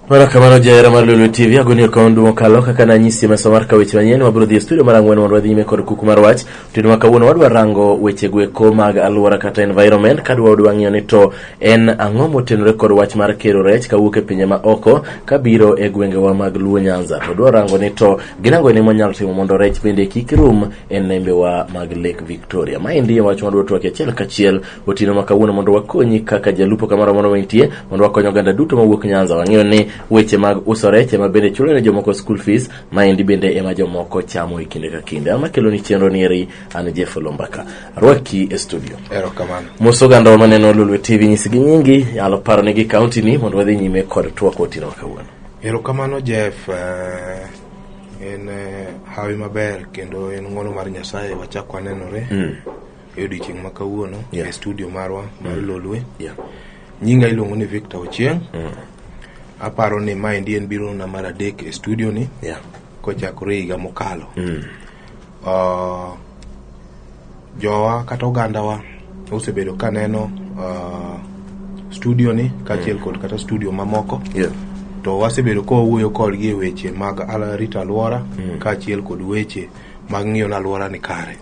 Mano kamano jahera mar Lolwe TV, agoni erokamano duong' mokalo kaka nanyisi e mesa mar ka weche manyien. Wabiro dhi e studio mar ang'wen mondo wadhi nyime kod kuku mar wach. Otieno ma kawuono wadwa rango weche goeko mag alwora kata environment, kadwa wadwa ng'iyo ni to en ang'o motenore kod wach mar kero rech kawuok e pinje ma oko kabiro e gwengewa mag Luo Nyanza. To wadwa rango ni to gin ang'o ni mwanyalo timo mondo rech bende kik rum e nembewa mag Lake Victoria. Maendi e wach mwadwa twak achiel kachiel otieno ma kawuono mondo wakonyi kaka jalupo kamoro amora ma intie mondo wakony oganda duto mawuok Nyanza. Wang'eyo ni weche mag uso rech ema bende chulo ne jomoko school fees, maendi bende ema jomoko chamo e kinde ka kinde. An makelo ni chenro ni eri an Jeff Lombaka. Arwaki e studio. Erokamano. Mos oganda wa maneno Lolwe TV, nyisgi nyingi, nyalo paro negi kaunti ni mondo wadhi nyime kod twak otieno ma kawuono. Erokamano Jeff. En hawi maber kendo en ng'wono mar Nyasaye wachak wanenore e odiochieng' ma kawuono e studio marwa mar Lolwe. Nyinga iluongo ni Victor Ochieng. Aparo ni maendi en birona mar adek e studio ni kochakore higa mokalo. Jowa kata ogandawa osebedo ka neno studio ni kaachiel kod kata studio mamoko. To wasebedo ka wawuoyo kodgi e weche mag rito alwora kaachiel kod weche mag ng'iyo ni alwora ni kare.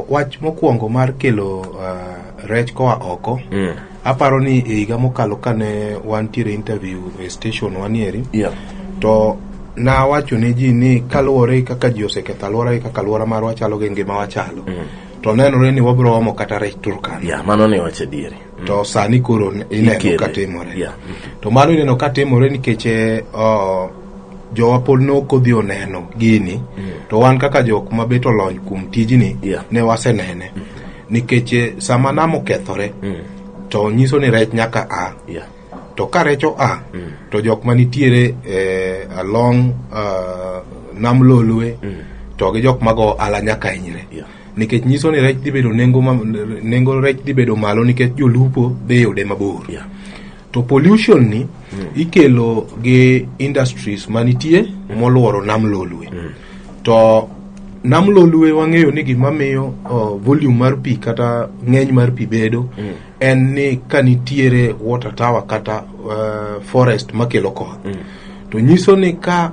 Wach mokwongo mar kelo rech koa oko, aparo ni e higa mokalo kane wantiere interview e station wanieri, to nawacho ne ji ni kaluwore kaka ji oseketho alwora gi kaka alwora marwa chalo gi ngima wachalo, to nenore ni wabiro omo kata rech Turkana. Yeah, mano ne wach adieri. To sani koro ineno Ikele. ka timore. To mano ineno ka timore nikech jowa pod ne ok odhi oneno gini, to wan kaka jok ma bet olony kuom tijni ne wasenene. Nikech sama nam okethore, to nyiso ni rech nyaka a. To ka rech oa, to jok manitiere along nam Lolwe to gi jok mago ohala nyaka hinyre. Nikech nyiso ni rech dhi bedo nengo ma, nengo rech dhi bedo malo nikech jolupo dhi yude mabor. To pollution ni ikelo gi industries manitie moluoro nam Lolwe. To nam Lolwe wang'eyo ni gima miyo volume mar pi kata ng'eny mar pi bedo en ni ka nitiere water tower kata forest makelo koth. To nyiso ni ka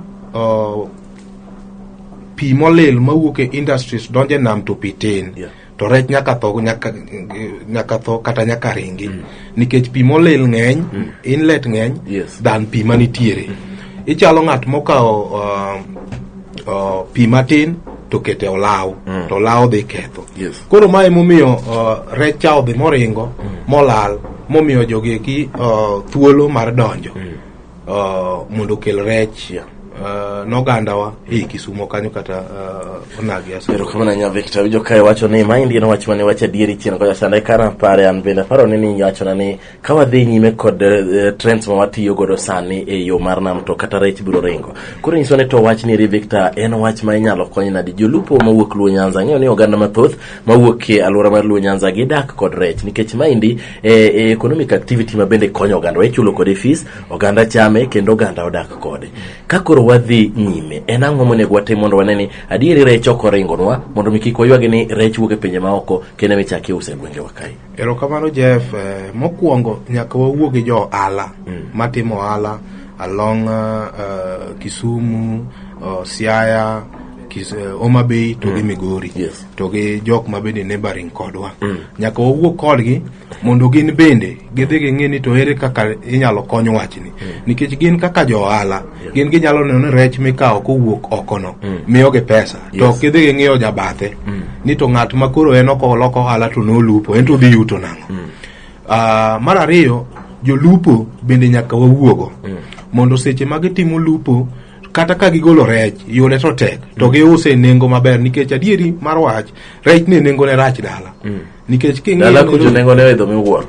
pi molil mawuok e industries donjo e nam to pi tin. To rech nyaka tho, nyaka tho kata nyaka ringi. Nikech pi molil ng'eny, inlet ng'eny, than pi manitiere. Ichalo ng'at mokawo pi matin to kete olaw, to olaw dhi ketho. Koro mae emomiyo rech cha odhi moringo, molal, momiyo jogi eki thuolo mar donjo. Mondo okel rech nogandawa ei Kisumo kanyo kata onagi asa. Erokamano ahinya Victor. Winjo kae wacho ni maendi en wach mane wacho adieri chien kocha chande ka napare an bende aparo ni niwachona ni ka wadhi nyime kod trends ma watiyo godo sani e yo mar nam to kata rech biro ringo. Koro nyiso ni to wach ni eri Victor en wach ma inyalo kony nadi jolupo mawuok Luo Nyanza. Ang'eyo ni oganda mathoth mawuok e alwora mar Luo Nyanza gidak kod rech nikech maendi e economic activity ma bende konyo oganda. Ichulo kode fees, oganda chame kendo oganda odak kode. Ka koro wadhi nyime, en ang'o monego watim mondo wane ni adieri rech ok oringonwa mondo mi kik waywagi ni rech wuok e pinje maoko kendo michak iuse e gwengewa kae? Erokamano Jeff. Mokwongo nyaka wawuo gi jo ohala matimo ohala along Kisumu, Siaya, Homa Bay to gi Migori to gi jok ma bende neighboring kodwa. Nyaka wawuo kodgi mondo gin bende gidhi ging'i ni to ere kaka inyalo kony wachni. Nikech gin kaka jo ohala, gin ginyalo neno ni rech mikawo kowuok oko no miyogi pesa. To ok gidhi ging'iyo jabathe ni to ng'at ma koro en ok oloko ohala to nolupo, en to odhi yuto nang'o. Mar ariyo, jolupo bende nyaka wawuogo mondo seche ma gitimo lupo kata ka gigolo rech yude to tek to giuse e nengo maber nikech adieri mar wach rech ne nengone rach dala. Nikech king'iyo Dala kucho nengo ne oidho miwuoro.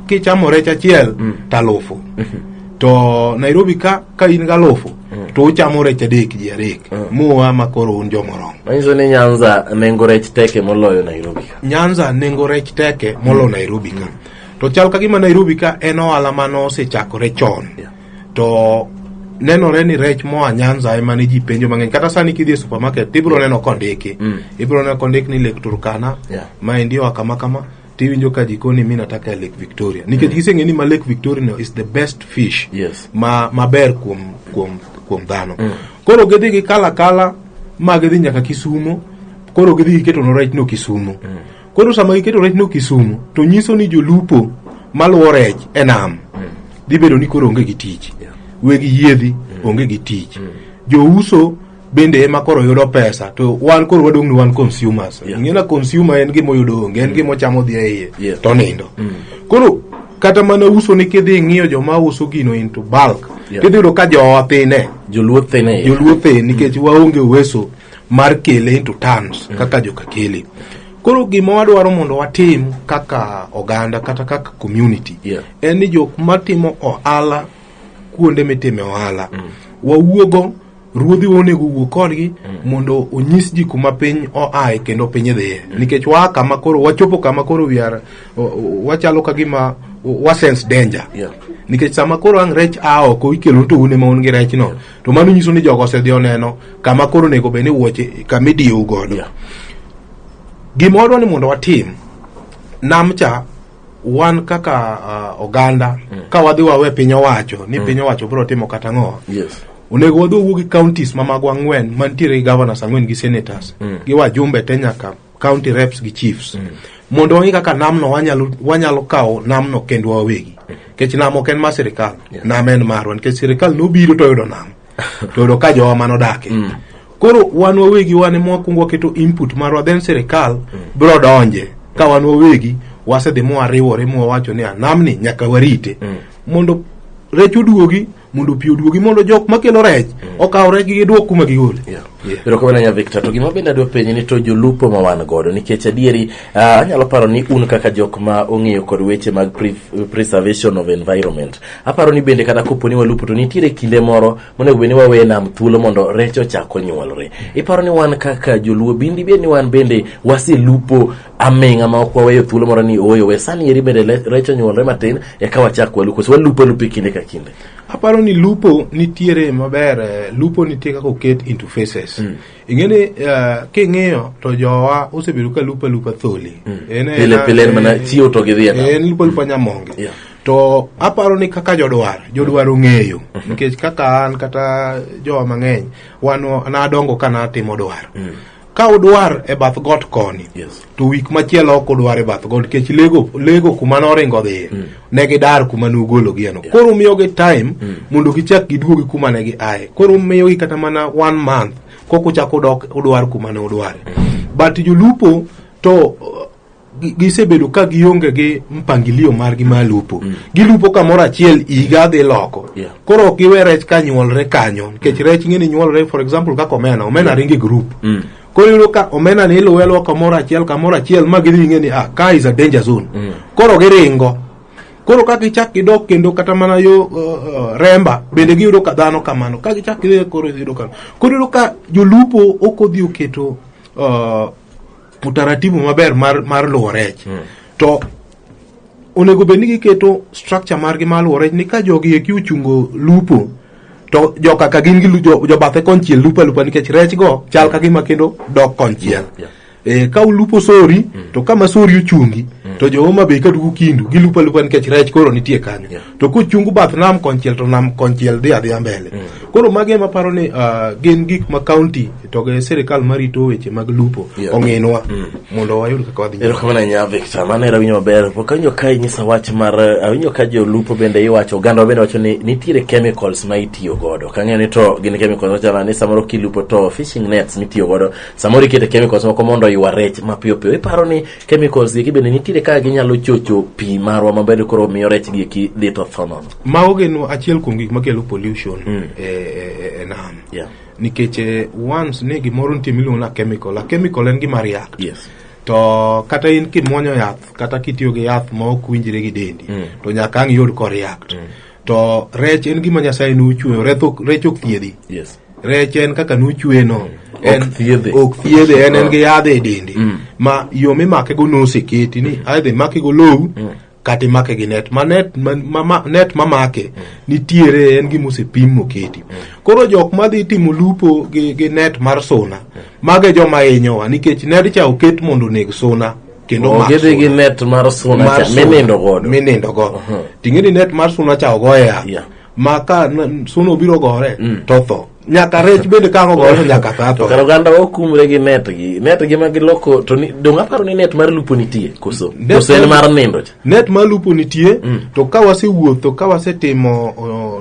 Kichamo rech achiel to alufu. To Nairobi ka in gi alufu to uchamo rech adek ji adek. Mua ma koro un jomoromo. Manyiso ni Nyanza nengo rech teke moloyo Nairobi ka. Nyanza nengo rech teke moloyo Nairobi ka. To chal ka gima Nairobi ka en ohala mane osechakore chon. To nenore ni rech moa Nyanza ema ne ji penjo mang'eny. Kata sani kidhi e supermarket tibiro neno kondiki. Ibiro neno kondik ni Lake Turkana, maendi oa kama kama. Tiwinjo ka jikoni mi nataka ya Lake Victoria nikech giseng'e ni ma Lake Victoria no is the best fish ma maber kuom dhano. Koro gidhi gikalo akala ma gidhi nyaka Kisumo. Koro gidhi giketo no rech no Kisumo. Koro sama giketo rech no Kisumo, to nyiso ni jolupo maluwo rech e nam dhi bedo ni koro onge gi tich. Weg yiedhi onge gi tich. Jouso bende ema koro yudo pesa, to wan koro wadong' ni wan consumers. Ing'e na consumer en gima oyudo onge, en gima ochamo dhi e iye to nindo. Koro kata mana uso ni kidhi ng'iyo joma uso gino into bulk, tidhi yudo ka jowa thine. Joluo thine. Joluo thin nikech waonge uweso mar kele into tons kaka joka kele. Koro gima wadwaro mondo watim kaka oganda kata kaka community en ni jok matimo ohala kuonde mitime ohala, wawuogo ruodhiwa onego wuo kodgi mondo onyis ji kuma piny oaye kendo piny dhiye, nikech waa kama koro wachopo kama koro we are wachalo ka gima wa sense danger, nikech sama koro ang' rech a oko ikelo to un ema un gi rech no, to mano nyiso ni jogo osedhi oneno kama koro onego bed ni wuoche kama idiyou godo. Gima wadwa ni mondo watim nam cha, wan kaka oganda, ka wadhi wawe piny owacho ni piny owacho biro timo kata ang'o, onego wadhi wawuo gi counties ma magwa ang'wen mantiere gi governors ang'wen gi senators gi wajumbe te nyaka county reps gi chiefs, mondo wang'i kaka namno wanyalo kawo namno kendwa wawegi, nikech nam ok en mar sirikal. Nam en marwa, nikech sirikal nobiro to oyudo nam to oyudo ka jowa manodake. Koro wan wawegi wan ema wakwongo waketo input marwa, then sirikal biro donje ka wan wawegi wasedhi mwariwore mwawacho ni namni nyaka warite mondo rech oduogi, mondo pi oduogi, mondo jok makelo rech okaw rech gi giduok kuma gigole. Erokamano nya Victor. To gima bende adwa penji ni to jolupo ma wan godo, nikech adieri anyalo paro ni un kaka jok ma ong'eyo kod weche mag preservation of environment, aparo ni bende kata kopo ni walupo to nitiere kinde moro monego bed ni wawe nam thuolo mondo rech ochak onyuolre. Iparo ni wan kaka joluo bindi bed ni wan bende waselupo aming'a ma ok waweyo thuolo moro ni ooyo we sani eri bende rech onyuolre matin eka wachak walupo, koso walupo alupa e kinde ka kinde? Aparo ni lupo nitiere maber, lupo nitie kaka oket into phases. Ing'e ni king'iyo to jowa osebedo ka lupo alupa tholi. Pile pile en mana chiew to gidhi e nam. En lupo alupa nyamonge. To aparo ni kaka jodwar ong'eyo, nikech kaka an kata jowa mang'eny wan nadongo ka natimo dwar. Ka udwar e bath got koni, to wik machielo ok udwar e bath got, nikech lego kuma noringo dhiye ne gidar kuma nugologieno. Koro umiyogi time mondo gichak giduogi kuma ne giaye. Koro umiyogi kata mana one month kok uchako udok udwar kuma ne udware. But jolupo to gisebedo ka gionge gi mpangilio margi mar lupo. Gilupo kamoro achiel higa dhi loko. Koro ok giwe rech ka nyuolre kanyo, nikech rech ng'eni nyuolre, for example kaka omena, omena ringo e group. Koro iyudo ka omena ni iluwe aluwa kamoro achiel kamoro achiel ma gidhi ng'e ni ah, ka is a danger zone. Koro giringo. Koro ka gichak gidok kendo kata mana yo Remba bende giyudo ka dhano kamano. Ka gichak gidhi koro giyudo kamano. Koro iyudo ka jolupo ok odhi oketo utaratibu maber mar luwo rech. To onego bed ni giketo structure margi mar luwo rech ni ka jogi eki ochungo lupo to joka ka gin gi jobathe konchiel lupo alupa, nikech rech go chal ka gima kendo dok konchiel. Ka ulupo sori to kama sori ochungi to jo Homa Bay kaduogo kindu gilupo alupa nikech rech koro nitie kanyo. To kochungu bath nam konchiel to nam konchiel dhi adhiya mbele. Koro magi ema paro ni gin gik ma county to gi sirikal marito weche mag lupo ong'inwa mondo wayud kaka wadhi nyime. Erokamano ahinya Victor, mano era winjo maber. Pok awinjo ka inyisa wach mar awinjo ka jolupo bende iwacho, oganda bende wacho ni nitiere chemicals ma itiyo godo. Kang'eyo ni to gin chemicals machalo ni samoro kilupo to fishing nets mitiyo godo, samoro ikete chemicals moko mondo oywa rech mapiyo piyo. Iparo ni chemicals gi bende nitiere kaka ginyalo chocho pi marwa maber koro miyo rech gi eki dhi to tho nono? Mago gin achiel kuom gik makelo pollution e nam. Nikech once ni gimoro nitie miluongo ni chemical, a chemical en gima react. To kata in kimuonyo yath kata kitiyo gi yath ma ok winjre gi dendi, to nyaka ang' iyud ko react. To rech en gima Nyasaye nochweyo, rech ok thiedhi. Rech en kaka nochwe no. Ok thiedhe. Ok thiedhe, en gi yadhe e dende. Ma yo mimake go noseketi ni either imake go low kata imake gi net. Ma net ma net mamake nitiere en gima osepim moketi. Koro jok madhi timo lupo gi net mar suna, mago e joma hinyowa nikech ned cha oket mondo oneg suna. kendo omak gidhi gi suna. net mar suna Mar cha suna. minindo godo. Minindo go. Ting'e ni net mar suna cha ogoye yath. Yeah. Ma ka suna obiro gore to tho. Nyaka rech bende ka ang' ogore to nyaka tho To atho. kar oganda okumre gi net gi. Net gi ma giloko to ni, dong aparo ni net mar lupo nitie koso. Net Koso en mar- mar nindo cha. Net mar lupo nitie to ka wasewuotho ka wasetimo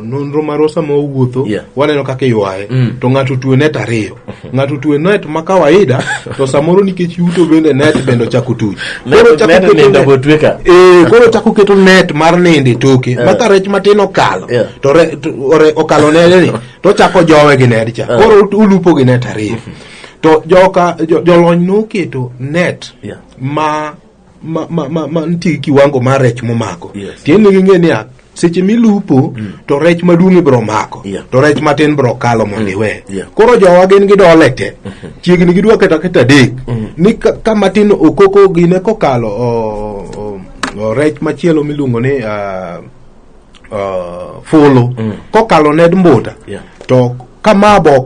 nonro marwa sama wawuotho Yeah. waneno kaka iywaye to ng'ato otwe net ariyo ng'ato otwe net ma kawaida to samoro nikech yuto bende net bende ochako tuch Net- Koro ochako net keto nindo net- go otwe ka. Eh, koro ochako keto net mar nindo e toke ma ka rech matin okalo Yeah. to okalo nedeni to ochako jowe gi net cha koro ulupo gi net ariyo to joka jolony noketo net Yeah. ma ma, ma, ma, ma nitie gi kiwango mar rech momako Yes. tiende ni ging'e niya seche milupo to rech maduong' ibiro mako Yeah. to rech matin biro kalo mondo iwe Yeah. koro jowa gin gi dole te chiegni gidwa keto aketa adek ni ka, ka matin okoko gine kokalo o rech machielo miluongo ni fulu kokalo ned mbuta Yeah. to kama bo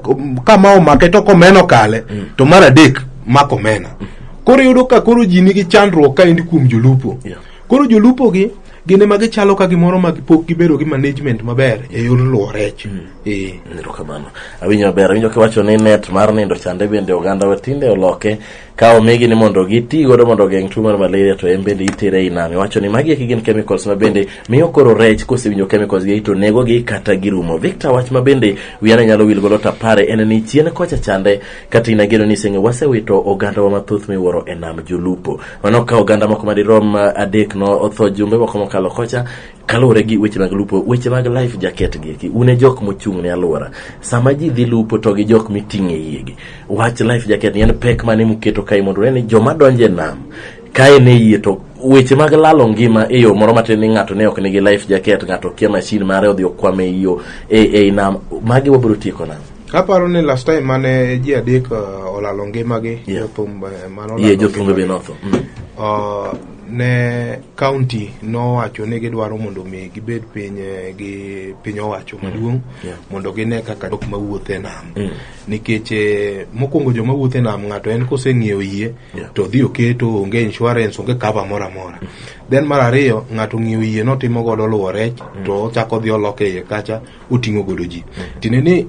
kama omake to komena okale to mar adek mako omena koro iyudo ka koro ji nigi chandruok kaendi kuom jolupo Yeah. koro jolupo gi gin ema gichalo ka gimoro ma pok gibedo gi management maber e yor luwo rech eh Erokamano. Awinjo maber. Awinjo kiwacho ni net mar nindo chande bende oganda wa tinde oloke ka omigi ni mondo giti godo mondo ogeng' tuo mar malaria to en bende itere ei nam. Iwacho ni magi eki gin chemicals ma bende miyo koro rech kosewinjo chemicals gi to negogi kata girumo. Victor, wach ma bende wiya ne nyalo wil godo tapare en ni chien kocha chande kata in ageno ni iseng'eyo wasewito oganda wa mathoth miwuoro e nam jolupo. Mano ka oganda moko madirom adek no otho jumbe moko mokalo kocha kaluwore gi weche mag lupo, weche mag life jacket gi eki, un e jok mochung' ne alwora. Sama ji dhi lupo to gi jok miting'e yiegi. Wach life jacket ni en pek mane muketo kae mondo une ni joma donjo e nam kae ne yie to weche mag lalo ngima e yo moro matin ni ng'ato ne ok nigi life jacket, ng'ato kia mashin mare odhi okwame e yo e nam, magi wabiro tieko nang'o? Aparo ni last time mane ji adek olalo ngimagi Yeah. jothum mane olalo Yie jothumbe be ngimagi. notho. Ne county nowacho ni gidwaro mondo mi gibed piny gi piny owacho maduong' Yeah. mondo gine kaka jok mawuotho e nam nikech mokwongo joma wuotho e nam ng'ato en koseng'iewo yie Yeah. to odhi oketo onge insurance onge cover moro amora then mar ariyo ng'ato ong'iewo yie notimo godo luwo rech to ochako odhi oloke iye kacha oting'o godo ji tiende ni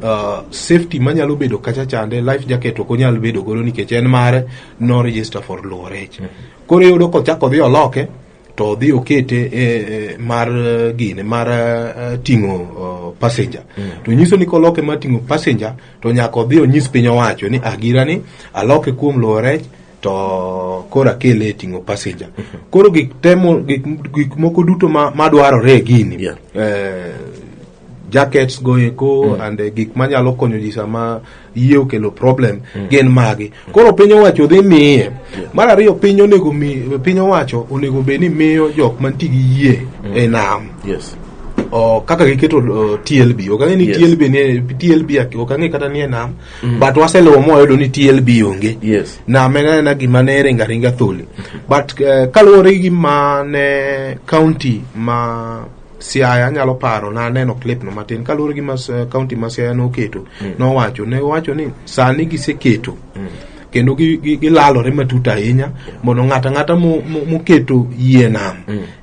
safety manyalo bedo kacha chande life jacket ok onyal bedo godo nikech en mare no register for luwo rech koro iyudo kochako odhi oloke to odhi okete mar gine mar ting'o passenger to nyiso ni koloke mar ting'o passenger to nyaka odhi onyis piny owacho ni agira ni aloke kuom luwo rech to koro akele e ting'o passenger koro gik temo gik moko duto madwarore e gini Yeah. Jackets go eko and gik manyalo konyo ji sama yie okelo problem gin magi koro piny owacho dhi miye mar ariyo piny onego mi piny owacho onego bed ni miyo jok mantie gi yie e nam Yes. Kaka giketo TLB ok ang'e ni Yes. TLB ni TLB ok ang'e kata ni e nam but waseluwo mwayudo ni TLB onge Yes. nam en anena gima ne ringa ringa thole but kaluwore gi gima ne county ma Siaya anyalo paro naneno clip no matin kaluwore gi ma county ma Siaya noketo nowacho ne owacho ni sani giseketo kendo gilalore matut ahinya mondo ng'ato ang'ata moketo yie nam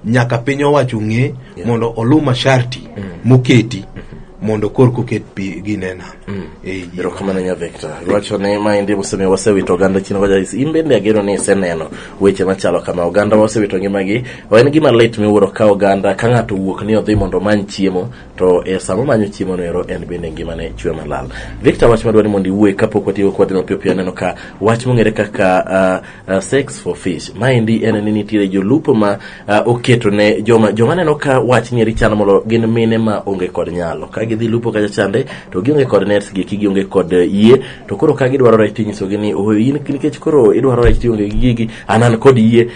nyaka piny owacho ng'e mondo oluw masharti moketi mondo korka oket pi gine e nam. Erokamano nya Victor. Iwacho ni maendi osemiyo wasewito oganda chien kocha. In bende ageno ni iseneno weche machalo kama. Oganda wasewito ngimagi. En gima lit miwuoro ka oganda ka ng'ato owuok ni odhi mondo omany chiemo to e sama omanyo chiemo no ero en bende ngimane chwe malal. Victor, wach madwaro ni mondo iwuoye kapok watieko kwadhi mapiyo piyo aneno ka wach mong'ere kaka sex for fish. Maendi en ni nitiere jolupo ma oketo ne joma neno ka wach ni eri chalo molo gin mine ma onge kod nyalo. Ka gidhi lupo kacha chande to gionge kod nets gi gionge kod yie to koro ka gidwaro rech tinyisogi ni oh, in nikech koro idwaro rech tionge gi gigi an an kod yie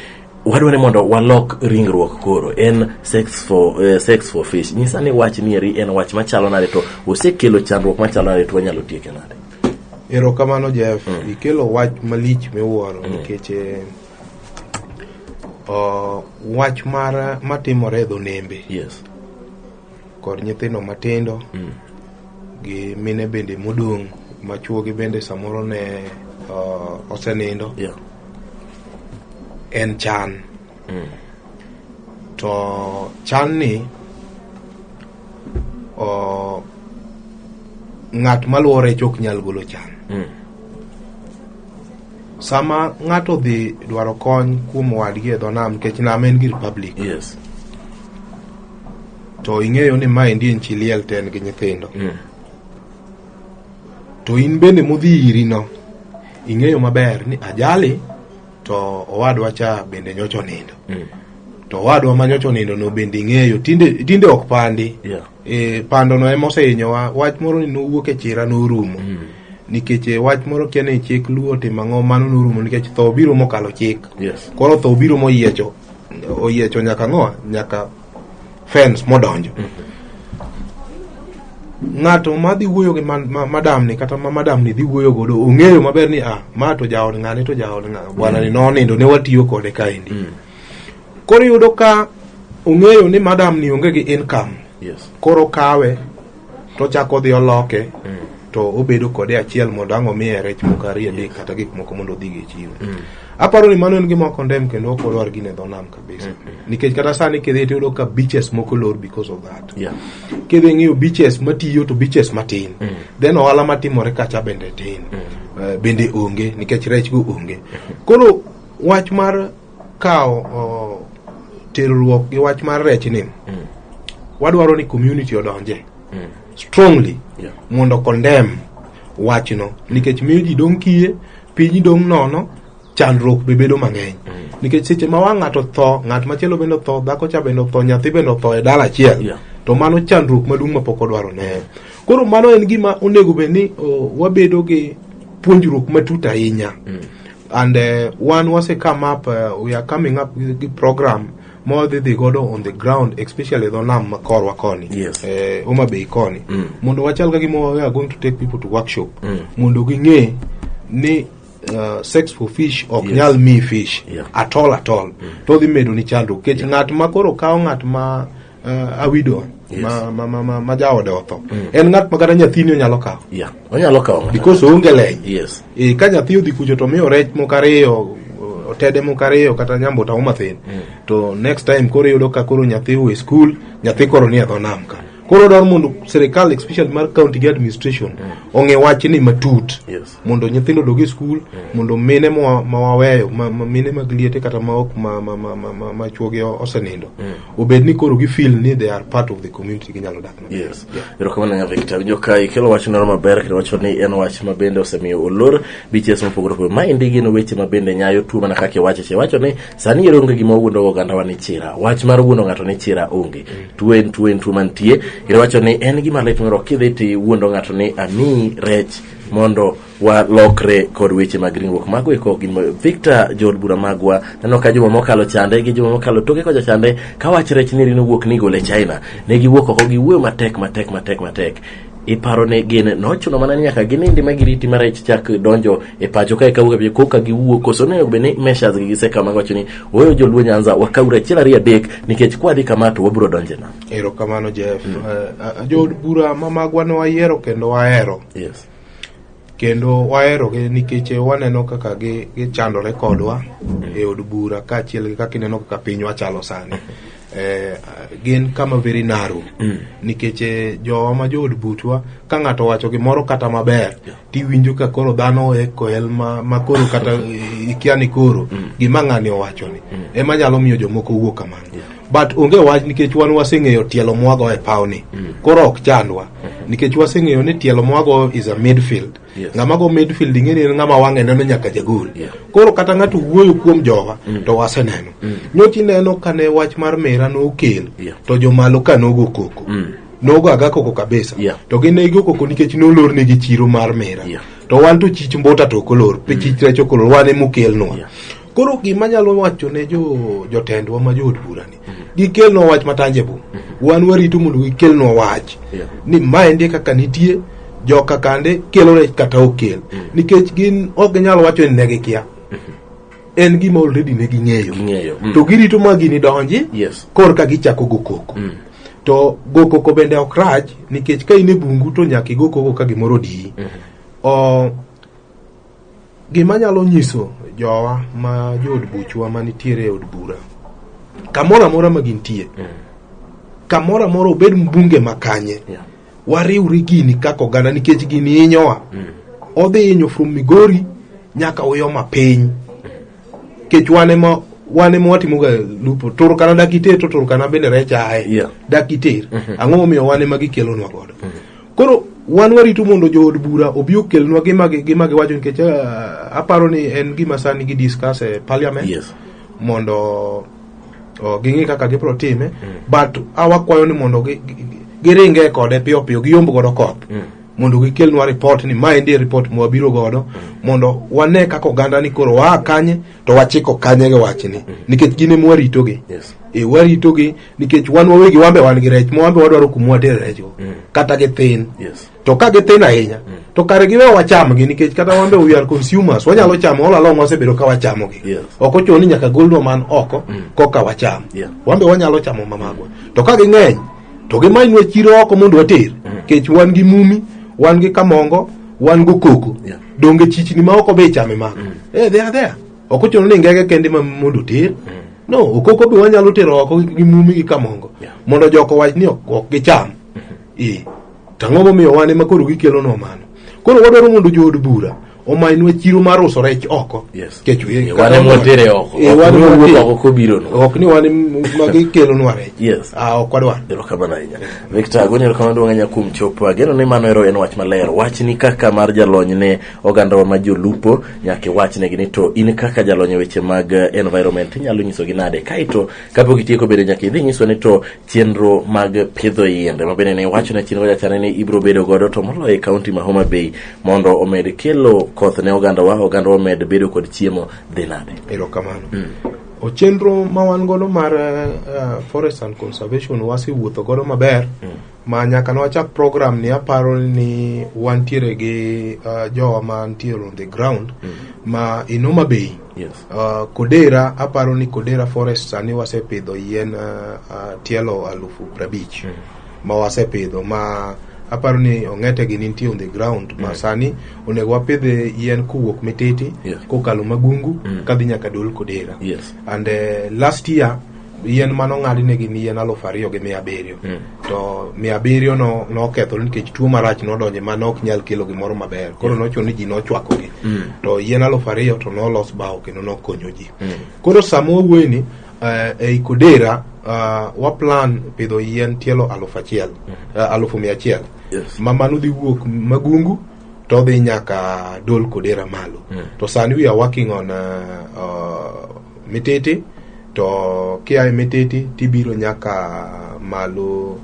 wadwaro ni mondo walok ringruok koro en sex for fish. Nyisa ni wach ni eri en wach machalo nade to osekelo chandruok machalo nade to wanyalo tieke nade? Erokamano Jeff, ikelo wach malich miwuoro nikech wach mar matimore e dho nembe Yes. kod nyithindo matindo gi mine bende modong' machuogi bende samoro ne osenindo Yeah. En chan. To chan ni o, ng'at maluwo rech ok nyal golo chan. Sama ng'ato odhi dwaro kony kuom wadgi e dho nam, nikech nam en gir public, to ing'eyo ni maendi en chi liel to en gi nyithindo. To in bende modhi iri no, ing'eyo maber ni ajali to owadwa cha bende nyocha onindo. To owadwa ma nyocha onindo no bende ing'eyo, tinde, tinde ok pandi. E, pando no ema osehinyowa. Wach moro ni nowuok e chira norumo. Nikech wach moro kia ni chik luo timo ang'o, mano norumo nikech tho biro mokalo chik. Koro tho biro moyiecho, oyiecho nyaka ang'o? Nyaka fence modonjo. Ng'ato madhi wuoyo gi madam ni kata ma madam ni dhi wuoyo godo ong'eyo maber ni ah, ma to jaod ng'ane to jaod ng'a bwana ni nonindo ne watiyo kode kaendi. Koro iyudo ka ong'eyo ni madam ni onge gi income. Koro kawe to chako odhi oloke to obedo kode achiel mondo ang' omiye rech moko ariyo adek kata gik moko mondo odhi go e chiro. Aparo ni mano en gima condemn kendo ok wadwar gine dho nam kabisa. Nikech kata sani kidhi tiyudo ka beaches moko lor because of that. Kidhi ng'iyo beaches matiyo to beaches matin. Then ohala matimore kacha bende tin. Bende onge nikech rech go onge. Koro wach mar kawo terruok gi wach mar rech ni wadwaro ni community odonje strongly mondo condemn wachno nikech miyo ji dong' kiye, piny dong' nono, chandruok be bedo mang'eny. Nikech seche ma wang' ng'ato tho, ng'at machielo bende otho, dhako cha bende otho, nyathi bende otho e dala achiel, to mano chandruok maduong' ma pok odwaro neno. Koro mano en gima onego bed ni wabedo gi puonjruok matut ahinya. And wan wase come up, we are coming up with program ma wadhi dhi godo on the ground, especially dho nam ma korwa koni, Homa Bay koni, mondo wachal ka gima we are going to take people to workshop mondo ging'e ni sex for fish ok nyal mi fish at all at all. To dhi medo ni chandruok nikech ng'at ma koro kawo ng'at ma awido ma jaode otho en ng'at ma kata nyathini onyalo kawo. Onyalo kawo ng'ato. Because oonge leny. E, ka nyathi odhi kucho to miyo rech moko ariyo, otede moko ariyo kata nyambo tao mathin, to next time koro iyudo ka koro nyathi owe skul, nyathi koro nie dho nam ka. Koro dwaro mondo sirikal especially mar county gi administration ong'e wachni matut mondo nyithindo odog e skul, mondo mine ma waweyo ma mine mag liete kata ma ok ma chuogi osenindo obed ni koro gi feel ni they are part of the community, ginyalo dak maber. Yes. Erokamano nya Victor. Winjo ka ikelo wach moro maber kendo wacho ni en wach ma bende osemiyo olor beaches mopogore opogore. Maendi gin weche ma bende nyayo tuo mana kaka iwacho cha. Iwacho ni sani ero onge gima wuondo ogandawa ni chira. Wach mar wuondo ng'ato ni chira onge. Tuo en tuo en tuo mantie. Kendo iwacho ni en gima lit moro kidhi to iwuondo ng'ato ni amiyi rech mondo walokre kod weche mag ringruok. Mago eko gin Victor jood bura magwa. Neno ka juma mokalo chande gi juma mokalo toke kocha chande ka wach rech ni nowuok ni gole China. Ne giwuok oko giwuoyo matek matek matek matek. Iparo ni gin nochuno mana ni nyaka ginindi ma giriti ma rech chak donjo e pacho kae kawuok e pacho koka giwuok koso onego bed ni measures gi gisekawo mag wacho ni oyo joluo Nyanza wakaw achiel ariyo adek nikech kwadhi kama to wabiro donje nam. Erokamano Jeff. Jood bura ma magwa ne wayiero kendo wahero. Kendo waherogi nikech waneno kaka gichandore kodwa e od bura kaachiel gi kaka ineno kaka pinywa chalo sani. Gin kama very narrow nikech jowa ma jood buchwa ka ng'ato owacho gimoro kata maber tiwinjo ka koro dhano eko el ma koro kata ikia ni koro gima ng'ani owacho ni ema nyalo miyo jomoko wuo kamano. But onge wach nikech wan waseng'eyo tielo mwago e pawni. Koro ok chandwa nikech waseng'eyo ni tielo mwago is a midfield. Ng'ama go midfield ing'e ni en ng'ama wang'e neno nyaka jagol. Koro kata ng'ato wuoyo kuom jowa to waseneno. Nyocha ineno kane wach mar mera nokel to jomalo ka nogo koko. Nogo aga koko kabisa. To gin ne gigo koko nikech nolornegi chiro mar mera. To wan to chich mbota to ok olor, chich rech ok olor, wan ema okelnwa. Koro gima anyalo wacho ne jotendwa ma jood bura ni, gikelnwa wach ma tangible. Wan warito mondo gikelnwa wach ni maendi kaka nitie, joka kande kelo rech kata ok kel. Nikech gin ok ginyal wacho ni ne gikia. En gima already ne ging'eyo. To girito ma gini donji, korka gichako go koko. To go koko bende ok rach, nikech ka in e bungu to nyaka igo koko ka gimoro odiyi. Gima anyalo nyiso jowa ma jood buchwa manitiere e od bura kamoro amora ma gintie kamoro amora obed mbunge makanye wariwre gini kaka oganda nikech gini hinyowa odhi hinyo from Migori nyaka Uyoma piny nikech wan ema wan ema watimoga lupo Turkana dak iter to Turkana bende rech aye dak iter ang'o momiyo wan ema gikelonwa godo koro wan warito mondo jood bura obi okelnwa gima gima giwacho nikech aparo ni en gima sani gi discuss e parliament mondo ging'i kaka gibiro time but awakwayo ni mondo giringe kode piyo piyo giyomb godo koth mondo gikelnwa report ni maendi e report mwabiro godo mondo wane kaka oganda ni koro waa kanye to wachiko kanye gi wachni nikech gin ema waritogi e waritogi nikech wan wawegi wambe wan gi rech ma wambe wadwaro kuma watere rechgo kata githin to ka githin ahinya to kare giwe wachamgi nikech kata wambe we are consumers wanyalo chamo all along wasebedo ka wachamogi ok ochuno ni nyaka golnwa man oko koka wacham wambe wanyalo chamo mamagwa to ka ging'eny to gimanywa chiro oko mondo water nikech wan gi mumi wan gi kamongo wan go koko donge chichni ma oko be ichame mago they are there ok ochuno ni ngege kende ma mondo oter no okoko be wanyalo tero oko gi mumi gi kamongo mondo joko wach ni ok gicham to ang'o momiyo wan ema koro gikelonwa mano koro wadwaro mondo jood bura omanynwa chiro mar uso rech oko Nikech wan ema watere oko. Ok ni owuok oko kobironu. Ok ni wan ema gikelonwa rech. Ok wadwar. Erokamano ahinya. Victor, agoni erokamano duong' ahinya kuom chopo. Ageno ni mano ero en wach maler. Wachni kaka mar jalony ne ogandawa ma jolupo, nyaka iwachnegi ni to in kaka jalony e weche mag environment inyalo nyisogi nade. Kaeto kapok itieko bende nyaka idhi nyiswa ni to chenro mag pidho yiende ma bende ne iwacho ne chien kocha chande ni ibiro bedo godo to moloyo e kaunti ma Homa Bay mondo omed kelo koth ne ogandawa, ogandawa omed bedo kod chiemo dhi nade? Erokamano. O chenro ma wan godo mar forest and conservation wasewuotho godo maber ma nyaka ne wachak program ni aparo ni wantiere gi jowa mantiere on the ground ma in Homa Bay. Kodera aparo ni Kodera forest sani wasepidho yien tielo 50,000 ma wasepidho ma aparo ni ong'ete gi nitie on the ground ma sani onego wapidh yien kowuok Mititi kokalo Magungu kadhi nyaka Dol Kodera. And last year yien manong'adi ne gin yien 2,700 to 700 no nokethore nikech tuo marach nodonje ma ne ok nyal kelo gimoro maber koro nochuno ni ji nochwakogi to yien 2,000 to nolos bao kendo nokonyo ji. Koro sama wawuoye ni ei Kodera waplan pidho yien tielo 1,000 100,000 ma mano dhi wuok Magungu to dhi nyaka Dol Kodera malo. To sani we are working on Mititi to kia e Mititi tibiro nyaka malo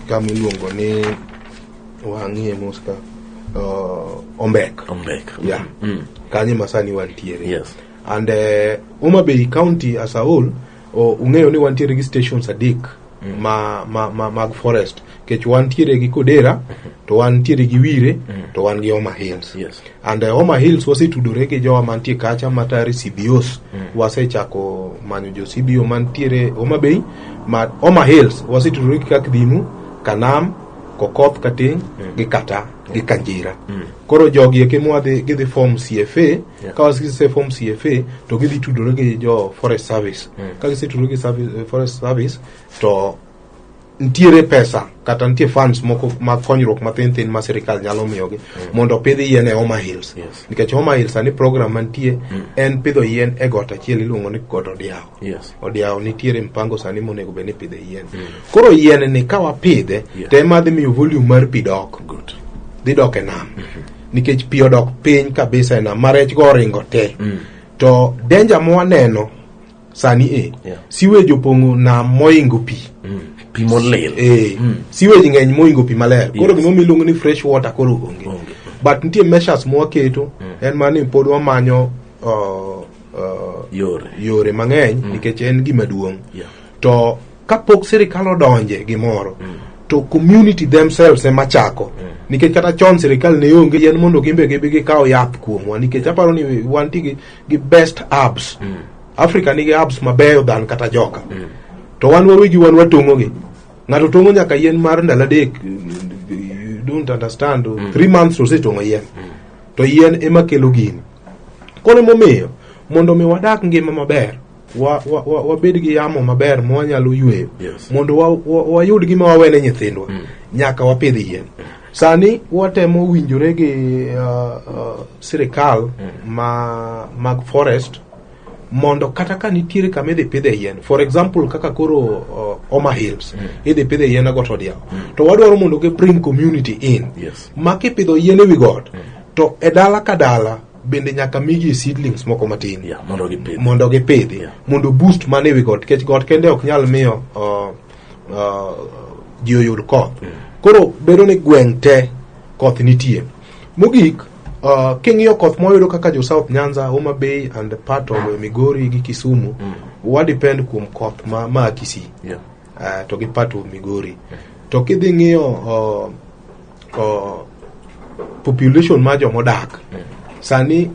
kama iluongo ni wang'iye mos ka Ombek. Ombek. Yeah. Kanyo ma sani wantiere. And Homa Bay County as a whole ung'eyo ni wantiere gi stations 3 ma mag forest nikech wantiere gi Kodera to wantiere gi Wire to wan gi Homa Hills. And Homa Hills wasetudore gi jowa mantie kacha matari CBOs. Wasechako manyo jo CBO mantiere Homa Bay ma Homa Hills wasetudore gi Kakdhimu, Kanam, Kokoth Kating' gi Kata gi Kanjira. Koro jogi eke mwadhi gidhi form CFA ka wasese form CFA to gidhi tudore gi jo Forest Service. Ka gisetudore gi Forest Service to nitiere pesa kata nitie funds moko mag konyruok mathin thin ma sirikal nyalo miyogi mondo opidh yien e Homa Hills. Nikech Homa Hills sani program mantie en pidho yien e got achiel iluongo ni got Odiawo. Odiawo nitiere mpango sani monego bed ni ipidhe yien. Koro yien ni ka wapidhe to ema dhi miyo volume mar pi dok. Dhi dok e nam. Nikech pi odok piny kabisa e nam ma rech go oringo te. To danger mwaneno sani e sewage opong'o nam moingo pi. Pi molil. Sewage ng'eny moingo pi maler. Koro gima iluongo ni fresh water koro onge. But nitie measures mwaketo en mana ni pod wamanyo yore mang'eny nikech en gima duong'. To kapok sirikal odonje gimoro to community themselves ema chako. Nikech kata chon sirikal ne onge yien mondo gimbe gibi gikaw yath kuomwa nikech aparo ni wantie gi best herbs. Africa nigi herbs mabeyo than kata joka. To wan wawegi wan watong'o gi. Ng'ato tong'o nyaka yien mar ndalo 3, you don't understand. 3 months osetong'o yien. To yien ema kelo gini. Koro emomiyo mondo mi wadak ngima maber, wabed gi yamo maber ma wanyalo yweyo, mondo wayud gima wawene nyithindwa, nyaka wapidh yien. Sani watemo winjore gi sirikal ma mag forest mondo kata ka nitiere kama idhi pidhe yien, for example kaka koro Homa Hills idhi pidhe yien e got Odiawo, to wadwaro mondo gi bring community in ma kipidho yien ewi got to e dala ka dala bende nyaka migi seedlings moko matin mondo gipidh. Mondo gipidhi mondo boost mana ewi got, nikech got kende ok nyal miyo ji oyud koth. Koro bedo ni gweng' te koth nitie. Mogik, king'iyo koth mwayudo kaka jo South Nyanza, Homa Bay and part of Migori gi Kisumu, wa depend kuom koth ma Kisii to gi part of Migori. To kidhi ng'iyo population mar jomodak sani,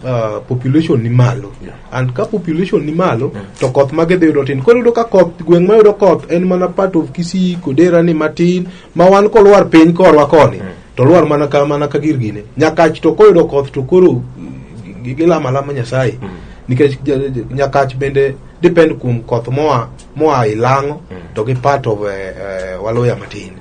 population ni malo and ka population ni malo to koth ma gidhi yudo tin. Koro iyudo ka koth gweng' mayudo koth en mana part of Kisii Kodera ni matin ma wan kolwar piny korwa koni to lwar mana ka gir gine. Nyakach to koyudo koth to koro gilamo alama Nyasaye nikech Nyakach bende depend kuom koth moa Ilang'o to gi part of Waluya matin.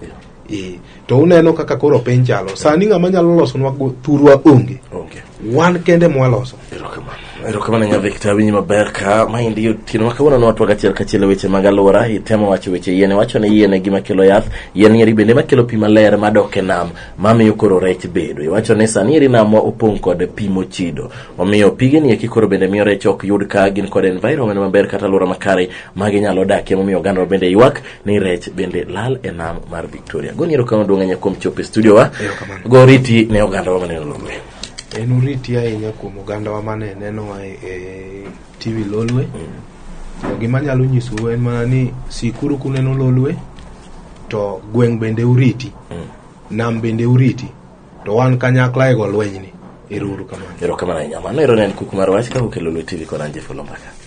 To uneno kaka koro piny chalo sani, ng'ama nyalo losonwa thurwa onge. Onge. Wan kende mwaloso. Erokamano. Erokamano nya Victor, winji maber ka maendi otieno ma kawuono nwatwak achiel kachiel e weche mag alwora. Itemo wacho weche yien, iwacho ni yien e gima kelo yath, yien eri bende makelo pi maler madok e nam mamiyo koro rech bedo. Iwacho ni sani eri namwa opong' kod pi mochido, omiyo pigeni eki koro bende miyo rech ok yud ka gin kod environment maber kata alwora makare ma ginyalo dakie, momiyo oganda bende ywak ni rech bende lal e nam mar Victoria. Goni erokamano duong' ahinya kuom chopo e studio wa. Erokamano. Go riti ne ogandawa maneno Lolwe. En oriti ahinya kuom ogandawa mane nenowa e TV Lolwe. To gima anyalo nyisou en mana ni sikuru kuneno Lolwe to gweng' bende uriti, nam bende uriti, to wan kanyakla e go lwenyni. Ero uru kamano. Erokamano ahinya. Mano ero ne en kuku mar wach ka okelo Lolwe TV kod an Jeff Olombaka.